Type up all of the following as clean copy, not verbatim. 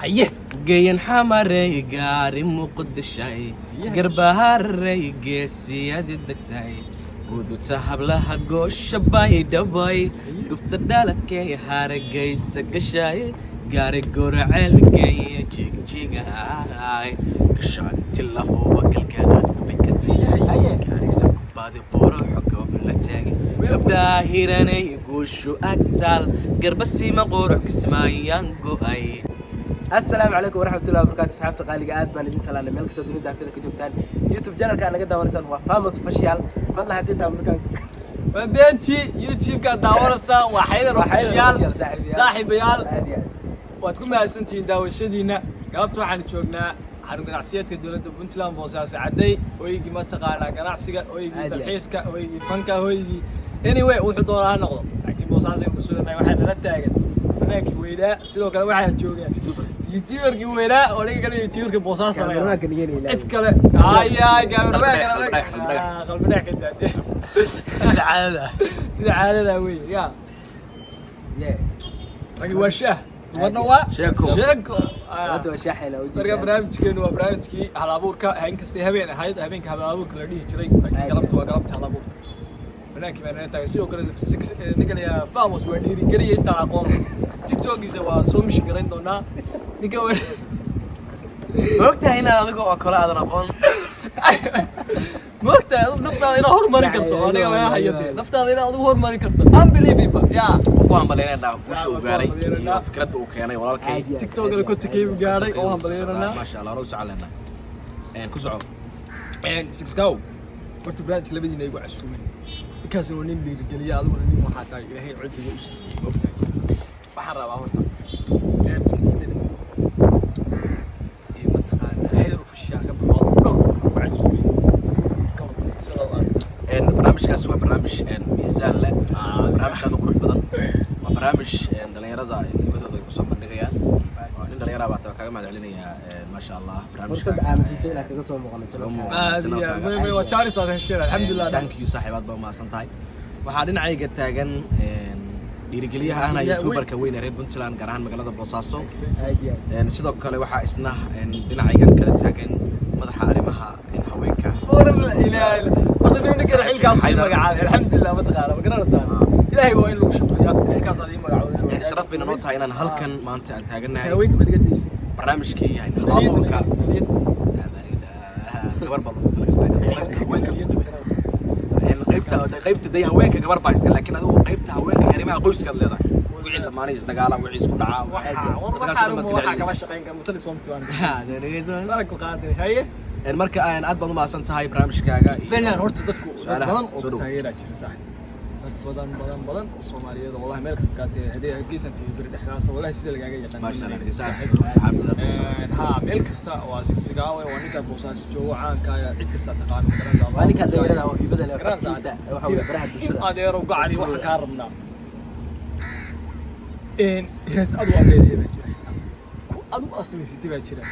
Haye. Geyan Xamarey, gaari Muqdishay, Garbaharey, geesiyadi degtay, guduta hablaha, goosha Baydhabay, gubta dhaladkay, Haragaysa gashay, gaari Goraceel geeye, Jigjigaay gashaanti lahuba, Galgaduud bikatay, gaarisa kubaadi, qoro xogoob la taagay, gabdhaa hiranay, guushu agtaal, garbasiima, qurux, Kismaayaan go'ay. Asalaamu calaykum waraxmatullahi wabarakaatu. Asxaabta qaaliga, aad baan idin salaanay meel kasta dunida daafida ka joogtaan. YouTube channelka aad naga daawanaysaan waa Famos Official. Fadlan haddii taa markaan Waa beentii. YouTube-ka daawanaysaan waa Xaydar Waa Xaydar Official. Official, saaxiibayaal. Saaxiibayaal, Aad iyo aad. waad ku mahadsantihiin daawashadiina. Galabta waxaanu joognaa xarun ganacsiyeedka dowladda Puntland, Boosaaso Cadday, hoygii mataqaanaa ganacsiga, hoygii Aad iyo aad. dalxiiska, hoygii fanka, hoygii anyway wuxuu doonaa ha noqdo, laakiin Boosaaso aynu ku sugannahay. Waxaa nala taagan fanaankii weynaa, sidoo kale waxaa jooga youtuberkii weynaa oo ninka kale youtuberka Boosaaso laga Cameraman-ka nigeen ilaahay. Cid kale aya Qalbi dhagax, qalbi dhagax. Qalbi dhagax ka daade. Sida caadada. Sida caadada wey ya. Ragi waa shaah, dumarna waa Sheeko. Sheeko. Maanta waa shaaxayna u Marka barnaamijkeenu waa barnaamijkii hal abuurka. Inkastay habeen ahayd, habeenka hal abuurka la dhihi jiray, laakiin Aad galabta waa galabta hal abuurka. Fanaankii baa nala taagan, sidoo kale ninkan ayaa Famos waa dhiirigeliya intaan aqoon. TikTokiisa waa soo mishin garayn doonaa ninka waa. Ma ogtahay inaad adiga oo kale aadan aqoon? Ma ogtahay adigu naftaada inaad hormarin karto? Aniga laga hayo dee, naftaada inaad adigu hormarin karto, unbelievable ya. Ku hambalyeynaa guusha uu gaaray iyo fikradda uu keenay walaalkay. Aad iyo aad. TikTokana kontonkeybu gaaray oo hambalyeynanaa. Maasha Allah, hore u socoleynaa, ku soco. Sixcow, horta barnaamijka labadiina igu casuumay. Ninkaasna waa nin dhiirigeliya, adiguna nin waxaa tahay Ilaahay codsiga u siiyey. Ma ogtahay, waxaan rabaa horta barnaamijka diidana iyo mataqaanaa Xaydar Official ka baxo, dhowr qof ugu casuumay ka wada sida u aragtaa. Barnaamijkaas waa barnaamij miisaan leh, waa barnaamij aad u qurux badan, waa barnaamij dhalinyarada hibadooda ay kusoo bandhigayaan. Waa nin dhalinyara baa tahay, kaaga mahad celinayaa, maasha Allah, barnaamijka. Fursad aan siisay inaan kaga soo muuqano channelkaaga. Aad iyo aad waa chance aad hesheen, alxamdulilah. Thank you, saaxiib, aad baa umahadsan tahay. Waxaa dhinacayga taagan dhiirigeliyaha ahna Dhiirigeliyaha youtuberka weyn ee reer Puntland, gaar ahaan magaalada Boosaaso. Aad iyo aad. Sidoo kale waxaa isna dhinacaygan kala taagan madaxa arrimaha haweenka. Ilaahay horta nin ninkana xilkaas ii magacaabay, alxamdulilah. Mataqaana, ma garanaysaa, Ilaahay waa in lagu shukriyaa xilkaas aad ii magacaabay. Sharaf bayna noo tahay inaan halkan maanta aan taagannahay. Haweenka baad iga daysa. Barnaamijkii yahay halabuurka gabar baa loogu talagalay haweenka. Qaybta day haweenka gabar baa iska, laakiin adigu qaybta haweenka iyo arrimaha qoyskaad leedahay, wixii lamaanay isdagaala, wixii isku dhaca, dadkaas oo dhan baad kala waxaa kama celinaysaa. Shaqayn kara mutali soomti baan marag ku qaaday haye. Marka aad baad umahadsan tahay barnaamijkaaga iyo Finland horta dadku dad su'aalaha badan oo soo dhow. Taageeraa jira saaxib, dad badan badan badan oo Soomaaliyeed oo wallahi meel kasta kaa tegay, haddii Hargeysa tegay beri dhexdaas, wallahi sida lagaaga yaqaan. Maasha Allah, saaxib. Asxaabtada aad baa u Een, ha, meel kasta waa Sigsigaawe, waa ninka Boosaaso joogo caanka ah, cid kasta taqaano, garanaysaa. Waa ninka dhalinyarada oo hibada leh, Garanaysaa. codkiisa waxa weeye baraha bulshada. Adeero gacali, waxaan kaa rabnaa een hees adu aad leedahay baa jira, xitaa ku adu aad samaysatay baa jira.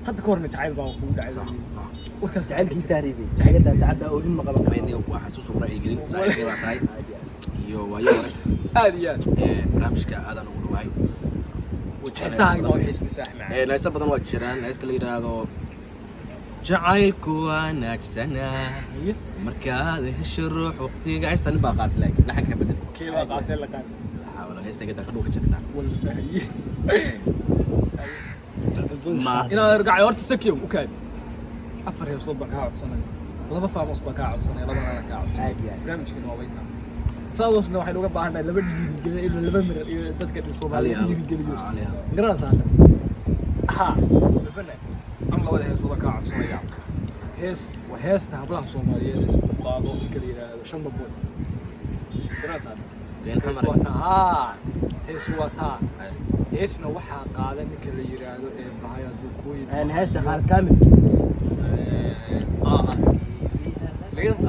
Hadda ka horna jacayl baa kugu dhacay baa layidhi. Warkaas Jacaylkii tahriibay, jacaylkaas saacadda oo in ma qaban karo. Aniga waa xasuus ugu ra'yigelin, saaxiibkay baa tahay Aad iyo aad. iyo waayo hore. Aad iyo aad. Barnaamijka aadaan ugu dhawahay. Way jiraan Heesaha heeso inoo badan. xiisna saaxib macaan. Heeso badan waa jiraan. Heesta la yidhaahdo "Jacaylku wanaagsanaa markaad hesho ruux waqtiga", heesta nin baa qaatay, laakiin laxanka ka bedel. Kee baa qaatay la qaatay? Waxaa wala heesta gada ka dhuuka jirtaa. Wallahi. Ma Inaad argacay horta sakiyow u kaadi. Afar heesood baan kaa codsanaya, laba Faamos baan kaa codsanaya, labana anaa kaa codsanaya. Aad iyo aad. Barnaamijkana waa baytaa. Faamosna waxaynu uga baahannahay laba dhiirigeliyo iyo laba mirar iyo dadka Soomaaliya Hal iyo hal. dhiirigeliyo. Hal iyo hal. Garanaysaa hadda? Ha lafana an labada heesood baan kaa codsanaya. Hees waa heesta hablaha Soomaaliyeed ee u qaado ninka la yidhaahdo Shanba Boy, garanaysaa hadda? Been Hees xamar. waa taa, haa, hees waa taa. Heesna waxaa qaada ninka la yidhaahdo ee bahay hadduu kuu Een, heesta Khaalid Kaamil.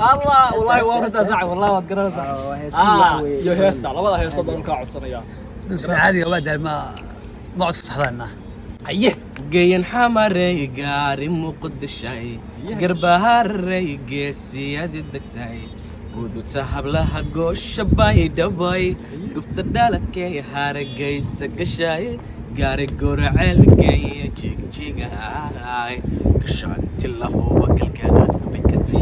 Allah, wallahi waa runtaa saaxib, wallahi waad garanaysaa. Ah, waa heesihii waxa weeye. Iyo heesta, labada heesood baan kaa codsanayaa. Sida caadiga waa daal ma ma cod fasaxdaana. Haye. Geyan Xamarey, gaari Muqdishay, Garbaharey, geesiyadi degtay, guduta hablaha, goosha Baydhabay, gubta dhaladkay, Haragaysa gashay. Gaari goraceel geeya jigjigaay, gashaanti lahuba galgaduud bikati,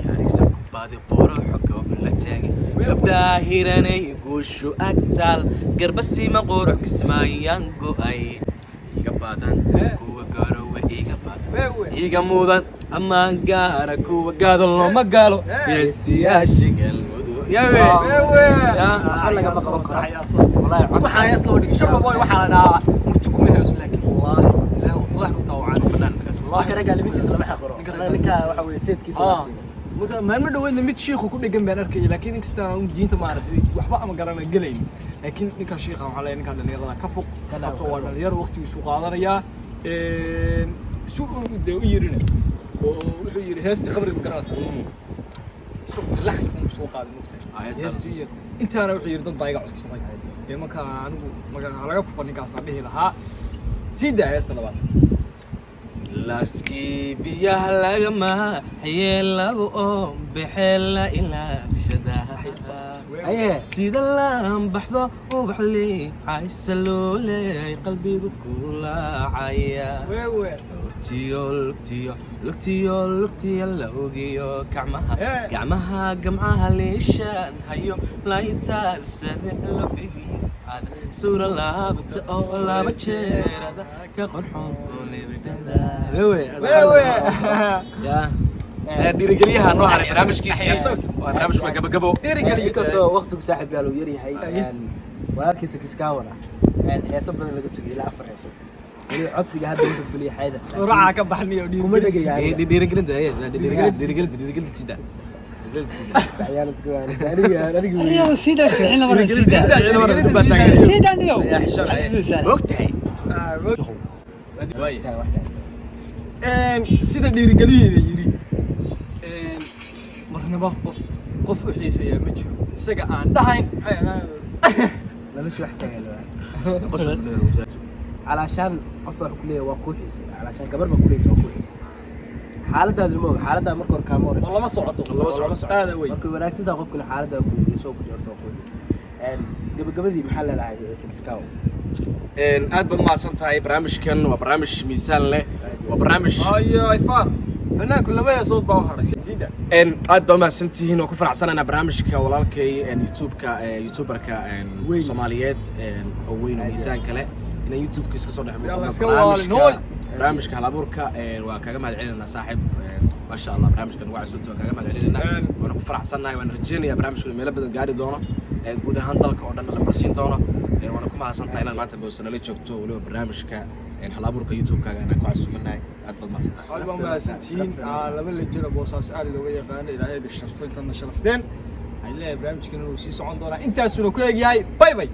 gaarisa kubaadi qoro xogoob la taagay, gabdhaa hiranay guushu agtaal, garbasima qurux kismaayaan go'ay, iga badan kuwa garowe, iga badan, iga mudan amaan gaara, kuwa gaado looma gaalo, geesiyaasha Galmudug. Yawe. Waxba lagama qaban karo wallahi. Waxaa hees loo dhigay Sharma Boy, waxaa la dhahaa murti kuma heeso, laakiin wallaahi bilaahi wallahi runtaa waa caan fanaan ninkaas. Ninka ragga limitiisa lama xaqiro. Ninka waxa weeye seedkiisa waa Ah. siinay. Marka maalmo dhaweydna mid shiikhu ku dhegan baan arkayay, laakiin inkasta aan diinta maaragtay waxba ama garana gelayn, laakiin ninka shiikha waxaa leeyahay ninka dhalinyarada ka fog. Ka dhaw, sababtoo ka waa dhaw. Dhalinyaro waqtigiisu qaadanayaa su uu dee u yirina oo wuxuu yiri heestii khamriga ma garanaysaa, isagu dee laxanka uu soo qaaday Ah, mogtahay heestaan. heestii iyo intaana wuxuu yiri dad baa iga codsaday ee marka anigu marka laga foqo ninkaasaan dhihi lahaa sii daa heesta labaad. Laaskii biyaha lagama xayee lagu oo baxee la ilaashada. Aye. Sida laan baxdo ubax liicaysa loo leeyay, qalbigu kulaacaya. Wewe. Lugtiyo lugtiyo lugtiyo lugtiyo lawgiyo gacmaha. Eh. Gacmaha gamcaha liishaan hayo laytaalsade lobigiyo ada suura laabta oo laba jeerada ka qorxoon libdhada. Wewe. Ya dhiirigeliyaha noo haray barnaamijkiisii waa barnaamijku waa gabagabo. Inkastoo waqtigu saaxiib yaal uu yaryahay, walaalkiisa Kiskawana heeso badan laga sugay, ilaa afar heeso weli codsiga hadda wuxuu fuliyay Xaydar. Raaca ka baxniyo. Kuma dhegaya aniga. Dhiirigelinta dhiirigelinta dhiirigelinta dhiirigelinta Ciyaal isku aniga aniga weli. اليوم سيدا الحين مرة سيدا سيدا اليوم. Ogtahay. Sida dhiirigelihiina yiri marnaba qof qof u xiiseeyaa ma jiro isaga aan dhahayn maxay ahaan. Nolosha wax taagan waa calaashaan qof wax ku leeyahay waa kuu xiisay, calaashaan gabar baa ku leeyay waa kuu xiisay, xaaladaadu ma oga, xaaladaada marka hore kaama horeyso. Oo lama socoto. Lama socoto. Aada wey. Markay wanaagsantaha qofkana xaaladaada ku weydiiyo soo ku jirto waa kuu xiisay. Gabagabadii maxaa leedahay, Sixcow? Aad baad umahadsan tahay. Barnaamijkan waa barnaamij miisaan leh, waa barnaamij Ayo ayfaar fanaanku laba heesood baa u hadhay siida. Aad baa umahadsan tihiin oo ku faraxsanana barnaamijka walaalkay YouTube-ka, youtuberka Weyn. Soomaaliyeed oo weyn oo miisaan kale inaan YouTube-kiisa kasoo dhex Yalla, muuqano. Iska waalin, hooy. Barnaamijka halabuurka waa kaaga mahad celinayna saaxiib. Maasha Allah, barnaamijkan waa cusubta, waa kaaga mahad celinayna, waana ku faraxsannahay, waana rajeynayaa barnaamijku inuu meelo badan gaari doono, guud ahaan dalka oo dhan la marsiin doono. Waana ku mahadsan tahay inaad maanta Boose nala joogto, weliba barnaamijka halabuurka YouTube-kaaga inaan ku casuumanahay. Aad baad mahadsan tahay. Aad baa mahadsantihiin. Laba lejana Boosaas aad looga yaqaano, Ilaahay idin sharfo intaadna sharafteen. Waxaan leeyahay barnaamijkan inuu sii socon doonaa, intaasuna ku egyahay. Bye bye.